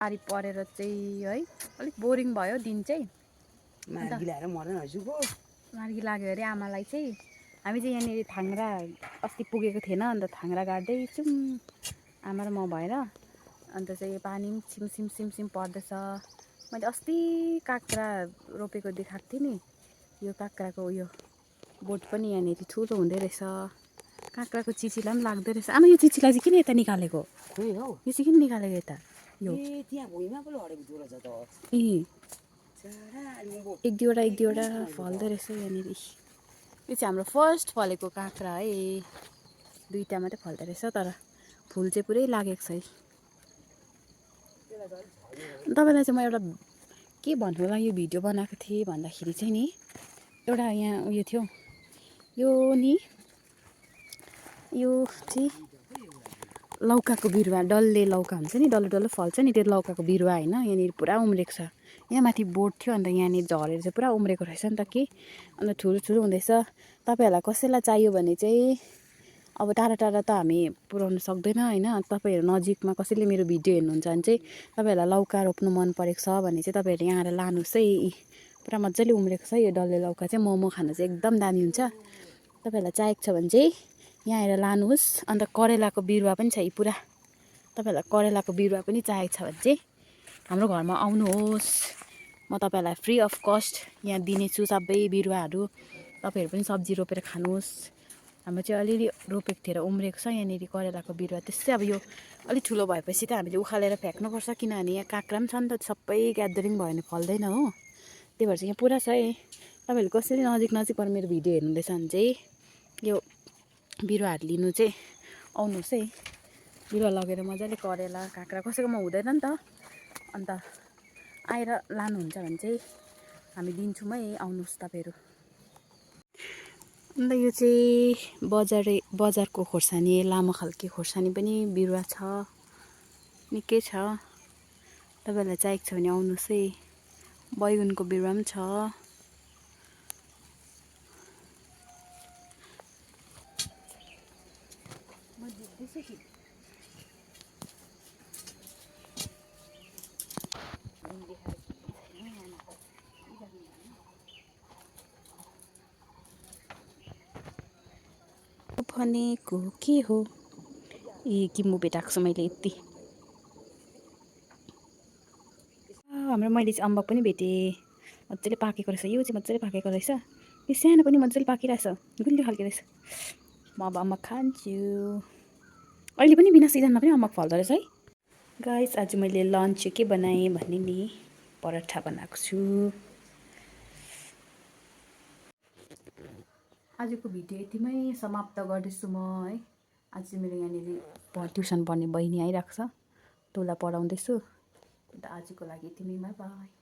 पारी परेर चाहिँ है अलिक बोरिङ भयो दिन चाहिँ। मार्गी लाएर मर्दैन हजुरको। मार्गी लाग्यो अरे आमालाई चाहिँ। हामी चाहिँ यहाँनिर थाङ्रा अस्ति पुगेको थिएन, अन्त थाङ्रा गाड्दैछौँ आमा र म भएर। अन्त चाहिँ पानी पनि सिमसिम पर्दैछ। मैले अस्ति काँक्रा रोपेको देखाएको थिएँ नि, यो काँक्राको उयो बोट पनि यहाँनिर ठुलो हुँदै रहेछ। काँक्राको चिचिला पनि लाग्दो रहेछ। आमा यो चिचिला चाहिँ किन यता निकालेको? खोइ हौ, यो चाहिँ किन निकालेको यता? यो त्यहाँ भुइँमा पो लडेको जरो छ त। एक दुईवटा फल्दो रहेछ यहाँनिर। यो चाहिँ हाम्रो फर्स्ट फलेको काँक्रा है। दुईवटा मात्रै फल्दो रहेछ, तर फुल चाहिँ पुरै लागेको छ है। तपाईँलाई चाहिँ म एउटा के भन्नु लागि यो भिडियो बनाएको थिएँ भन्दाखेरि चाहिँ नि, एउटा यहाँ उयो थियो, यो नि यो चाहिँ लौकाको बिरुवा, डल्ले लौका हुन्छ नि, डल्लो फल्छ नि, त्यो लौकाको बिरुवा होइन। यहाँनिर पुरा उम्रेको छ। यहाँ माथि बोट थियो, अन्त यहाँनिर झरेर चाहिँ पुरा उम्रेको रहेछ नि त कि, अन्त ठुलो हुँदैछ। तपाईँहरूलाई कसैलाई चाहियो भने चाहिँ अब टाढा त हामी पुऱ्याउनु सक्दैन होइन। तपाईँहरू नजिकमा कसैले मेरो भिडियो हेर्नुहुन्छ भने चाहिँ तपाईँहरूलाई लौका रोप्नु मन परेको छ भने चाहिँ तपाईँहरूले यहाँ आएर लानुहोस् है। पुरा मजाले उम्रेको छ। यो डल्ले लौका चाहिँ मोमो खानु चाहिँ एकदम दामी हुन्छ। तपाईँहरूलाई चाहिएको छ भने चाहिँ यहाँ आएर लानुहोस्। अन्त करेलाको बिरुवा पनि छ यी पुरा। तपाईँहरूलाई करेलाको बिरुवा पनि चाहिएको छ भने चाहिँ हाम्रो घरमा आउनुहोस्। म तपाईँहरूलाई फ्री अफ कस्ट यहाँ दिनेछु सबै बिरुवाहरू। तपाईँहरू पनि सब्जी रोपेर खानुहोस्। हाम्रो चाहिँ अलिअलि रोपेको थिएर उम्रेको छ यहाँनिर करेलाको बिरुवा। त्यसै अब यो अलिक ठुलो भएपछि त हामीले उखालेर फ्याँक्नुपर्छ, किनभने यहाँ काँक्रा पनि छ नि त, सबै ग्यादरिङ भयो भने फल्दैन हो। त्यही भएर चाहिँ यहाँ पुरा छ है। तपाईँहरू कसैले नजिकबाट मेरो भिडियो हेर्नुहुँदैछ भने चाहिँ यो बिरुवाहरू लिनु चाहिँ आउनुहोस् है। बिरुवा लगेर मजाले करेला काँक्रा कसैकोमा हुँदैन नि त, अन्त आएर लानुहुन्छ भने चाहिँ हामी दिन्छौँ है। आउनुहोस् तपाईँहरू। अन्त यो चाहिँ बजारको खोर्सानी, लामो खालको खोर्सानी पनि बिरुवा छ, निकै छ। तपाईँहरूलाई चाहिएको छ भने आउनुहोस् है। बैगुनको बिरुवा पनि छ। भनेको के हो किम्बु भेटाएको छु मैले यति। हाम्रो मैले चाहिँ अम्बक पनि भेटेँ, मजाले पाकेको रहेछ। यो चाहिँ मजाले पाकेको रहेछ। यो सानो पनि मजाले पाकिरहेछ, गुलियो खालको रहेछ। म अब अम्बक खान्छु। अहिले पनि बिना सिजनमा पनि अम्बक फल्दो रहेछ है गाइस। आज मैले लन्च चाहिँ के बनाएँ भने नि, पराठा बनाएको छु। आजको भिडियो यतिमै समाप्त गर्दैछु म है। आज चाहिँ मेरो यहाँनिर ट्युसन पढ्ने बहिनी आइरहेको छ, तँलाई पढाउँदैछु। अन्त आजको लागि यतिमै, बाई बाई।